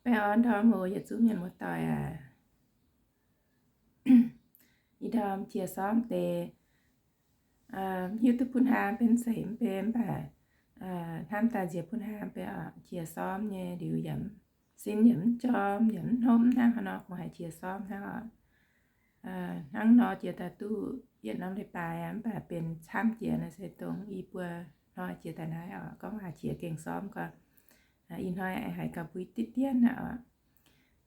Baengh orn ndorm oc, yietc zungv mienh muoz-doic aac. Ih ndorm jiex sormv deix, hiuv duqv bun hnangv benx seix mv benx mv baac hnamv daaih nziex bun hnangv benx oc. Jiex sormv nyei liuz yaac sin yaac mv jorm yaac mv hnopv hnangv haaix nor, kungx haiz jiex sormv hnangv oc. Hnangv nor jiex daaih duqv yietc norm leiz-baaix aqv, mv baac benx camv jiex naaiv se dongh i buo hnoi jiex daaih naaiv oc. Gorngv waac jiex gengh sormv gorngv ih hnoi haiz gauh mbui diqv dien aqv oc.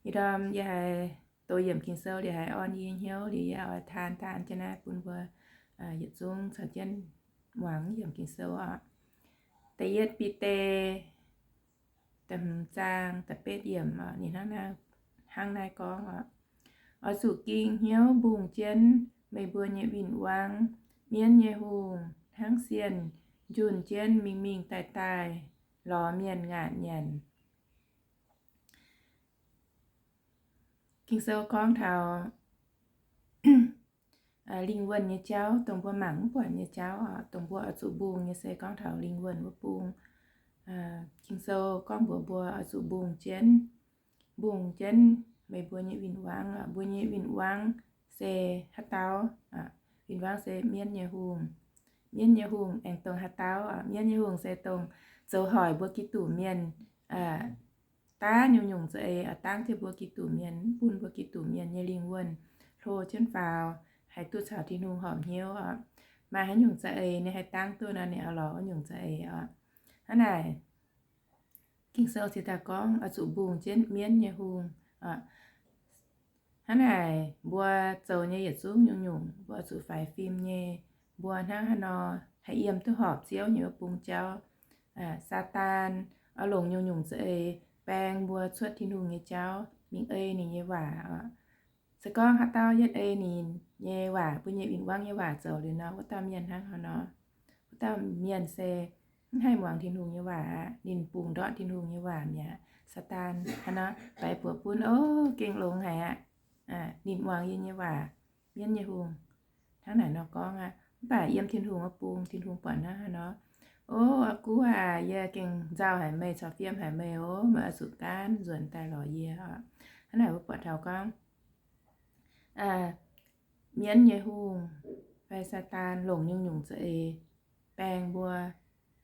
Ih ndorm yie haiz doqc yiemc Ging-Sou liuz haiz orn yie hnyouv liuz yie oix taan daan jienv naaiv bun mbuo yietc zungv caux jienv muangx yiemc Ging-Sou oc. Da'yietv Bide da'hmz zaang da'betv yiemc oc, ninh hnangv naaiv gorngv oc. Oix zuqc ging hnyouv mbungh jienv meih mbuo nyei win-wangv, mienv nyei hungh hnangv sienh njunh jienv mingh mingh daaih daaih lorz mienh ngaatc nyanc. Ging-Sou gorngv taux lingh wuonh nyei jauv, dongh mbuo mangc mv buatc nyei jauv oc, dongh mbuo oix zuqc mbungh nyei se gorngv taux lingh wuonh wuov bung. Ging-Sou gorngv mbuox mbuo oix zuqc mbungh jienv, mbungh jienv meih mbuo nyei win-wangv oc. Mbuo nyei win-wangv se haaix dauh? Win-wangv se mienv nyei hungh. Mienv nyei hungh aengx dongh haaix dauh? Mienv nyei hungh se dongh zoux hoic mbuo Giduc mienh daav nyungc-nyungc za'eix, oix dangv jienv mbuo Giduc mienh, mv bun mbuo Giduc mienh nyei lingh wuonh hlo jienv faaux, haih duqv caux Tin-Hungh horpc hnyouv oc. Maaih haaix nyungc za'eix ninh haih dangv duqv nor, ninh oix lorz wuov nyungc za'eix oc. Hnangv naaic, Ging-Sou cingx daaih gorngv oix zuqc mbungh jienv mienv nyei hungh. Hnangv naaic mbuo zoux nyei yietc zungv nyungc-nyungc mbuo oix zuqc faix fim nyei. Mbuo hnangv haaix nor haih yiem duqv horpc Ziouv nyei wuov bung jauv? Saadaan oix longc nyungc-nyungc za'eix baeng mbuo cuotv Tin-Hungh nyei jauv, mingh ei ninh nyei waac oc. Se gorngv haaix dauh yietv ei ninh nyei waac, mbuo nyei win-wangv nyei waac zoux liuz nor, wuov dauh mienh hnangv haaix nor? Wuov dauh mienh se mv haih muangx Tin-Hungh nyei waac aqv. Ninh bungx ndortv Tin-Hungh nyei waac mi'aqv. Saadaan hnangv nor faix buoz bun, o, gengh longx haic aqv. Ninh muangx yie nyei waac, mienv nyei hungh hnangv naaic nor gorngv aqv. Mv baac yiem Tin-Hungh wuov bung, Tin-Hungh buatc hnangv haaix nor? O, aa guv aac, yie gengh nzauh haic meih, caux fiem haic meih oc. Meih oix zuqc gaanv nzuonx daaih lorz yie oc. Hnangv naaic mbuo buatc taux gorngv mienv nyei hungh fai Saadaan longc nyungc-nyungc za'eix baeng mbuo,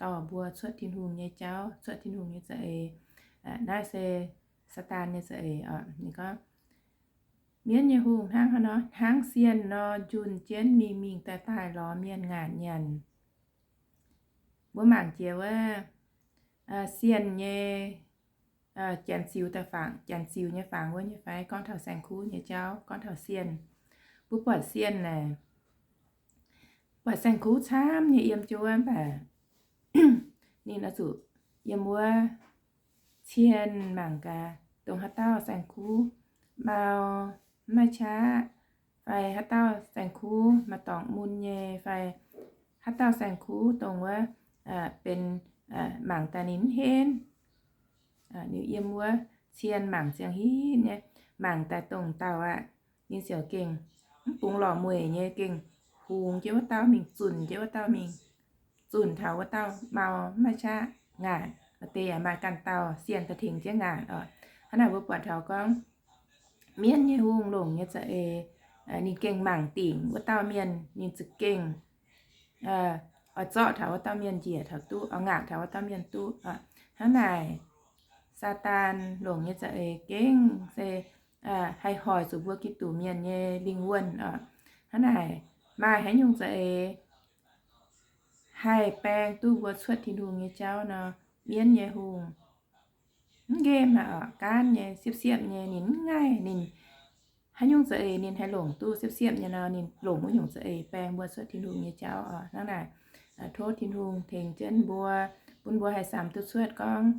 dorh mbuo cuotv Tin-Hungh nyei jauv, cuotv Tin-Hungh nyei za'eix. Naaiv se Saadaan nyei za'eix oc. Ninh gorngv, mienv nyei hungh hnangv haaix nor? Hnangv sienh nor, njunh jienv mingh mingh daaih daaih lorz mienh ngaatc nyanc. Mbuo mangc jiex wuov sienh nyei janx ziux daaih fangx, janx ziux nyei fangx wuov nyei fai? Gorngv taux saeng-kuv nyei jauv, gorngv taux sienh. Mbuo buatc sienh naaic, buatc saeng-kuv camv nyei yiem jienv wuov, mv baac ninh oix zuqc yiem wuov cien mangc gaax, dongh haaix dauh saeng-kuv mau, mv maaih qaqv, fai haaix dauh saeng-kuv maaih dorngx mun nyei, fai haaix dauh saeng-kuv dongh wuov benx mangc daaih ninh mv henv. Ninh yiem wuov cien mangc ziangh hinv nyei, mangc daaih dongh dauh aqv, ninh ziouc gengh mv bungx lorqc mueic nyei gengh hungx jienv wuov dauh mingh, zunc jienv wuov dauh mingh, zunc taux wuov dauh mau, mv maaih qaqv, ngaatc. Maaih deix yaac maaih ganh dauh sienh daaih tengx jienv ngaatc oc. Hnangv naaic mbuo buatc taux gorngv mienv nyei hungh longc nyei za'eix, ninh gengh mangc dingc wuov dauh mienh, ninh za'gengh oix zorqv taux wuov dauh mienh njiec taux duqv, oix ngaatc taux wuov dauh mienh duqv. Hnangv naaic, Saadaan longc nyei za'eix gengh se haih hoic zuqc mbuo Giduc mienh nyei lingh wuonh oc. Hnangv naaic, maaih haaix nyungc za'eix haih baeng duqv mbuo cuotv Tin-Hungh nyei jauv nor, mienv nyei hungh mv nqemh aqv oc, gaanv nyei, siepv-siepv nyei, ninh mv ngaih, ninh haaix nyungc za'eix ninh haih longc duqv siepv-siepv nyei nor, ninh longc wuov nyungc za'eix baeng mbuo cuotv Tin-Hungh nyei jauv oc. Hnangv naaic, tov Tin-Hungh tengx jienv mbuo, bun mbuo haih samx duqv cuotv gorngv,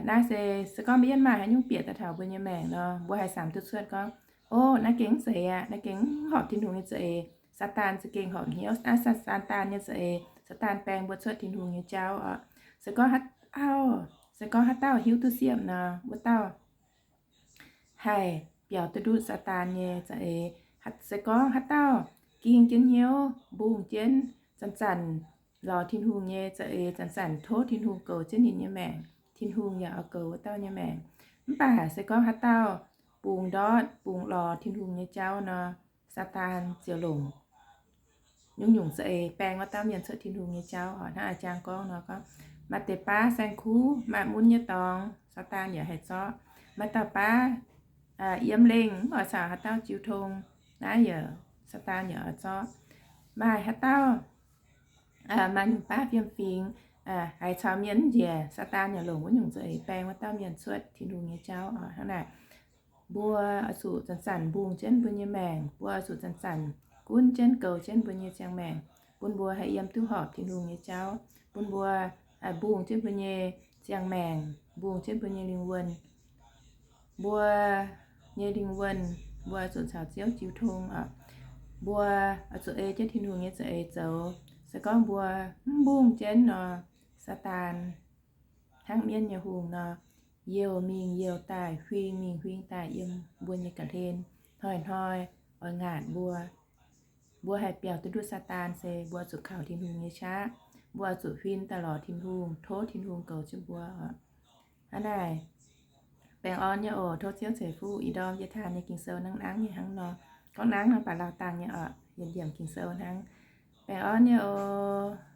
naaiv se, se gorngv mbuo yiem maaih haaix nyungc bieqc daaih taux mbuo nyei maengc nor, mbuo haih samx duqv cuotv gorngv, o, naaiv gengh mv zeiz aqv, naaiv gengh mv horpc Tin-Hungh nyei za'eix. Saadaan za'gengh horpc hnyouv, naaiv se Saadaan nyei za'eix, Saadaan baeng mbuo cuotv Tin-Hungh nyei jauv oc. Se gorngv haaix dauh, se gorngv haaix dauh hiuv duqv siepv nor, wuov dauh haih biaux duqv ndutv Saadaan nyei za'eix. Se gorngv haaix dauh ging jienv hnyouv mbungh jienv, zanc-zanc lorz Tin-Hungh nyei za'eix, zanc-zanc tov Tin-Hungh goux jienv ninh nyei maengc, Tin-Hungh yaac oix goux wuov dauh nyei maengc. Mv baac se gorngv haaix dauh bungx ndortv, bungx lorz Tin-Hungh nyei jauv nor, Saadaan ziouc longc nyungc-nyungc za'eix baeng wuov dauh mienh cuotv Tin-Hungh nyei jauv oc. Hnangv a'jang gorngv nor, gorngv maaih deix baav saeng-kuv, maaih mun nyei dorngx, Saadaan yaac haih zorqv. Maaih dauh baav yiem lengh mv oix caux haaix dauh jiu tong, naaiv yaac Saadaan yaac oix zorqv. Maaih haaix dauh maaih nyungc baav fiem-fingx, haiz caux mienh mv njiec, Saadaan yaac longc wuov nyungc za'eix baeng wuov dauh mienh cuotv Tin-Hungh nyei jauv oc. Hnangv naaic, mbuo oix zuqc zanc-zanc mbungh jienv mbuo nyei maengc. Mbuo oix zuqc zanc-zanc gunv jienv goux jienv mbuo nyei ziangh maengc, bun mbuo haih yiem duqv horpc Tin-Hungh nyei jauv, bun mbuo mbungh jienv mbuo nyei ziangh maengc, mbungh jienv mbuo nyei lingh wuonh. Mbuo nyei lingh wuonh, mbuo oix zuqc caux Ziouv jiu tong oc. Mbuo oix zuqc ei jienv Tin-Hungh nyei za'eix zoux. Se gorngv mbuo mv mbungh jienv nor, Saadaan hnangv mienv nyei hungh nor, youh mingh youh daaih, huing mingh huing daaih yiem mbuo nyei ga'hlen, hnoi-hnoi oix ngaatc mbuo. Mbuo haih biaux duqv nduov Saadaan se mbuo oix zuqc kaux Tin-Hungh nyei qaqv. Mbuo oix zuqc huin daaih lorz Tin-Hungh, tov Tin-Hungh goux jienv mbuo oc. Hnangv naaic, baengh orn nyei oc. Tov Ziouv ceix fuqv ih ndorm yie taan nyei Ging-Sou hnangv nangv nyei hnangv nor. Gorngv nangv nor baac laauh dangh nyei oc, yietc yiemc Ging-Sou hnangv. Baengh orn nyei oc.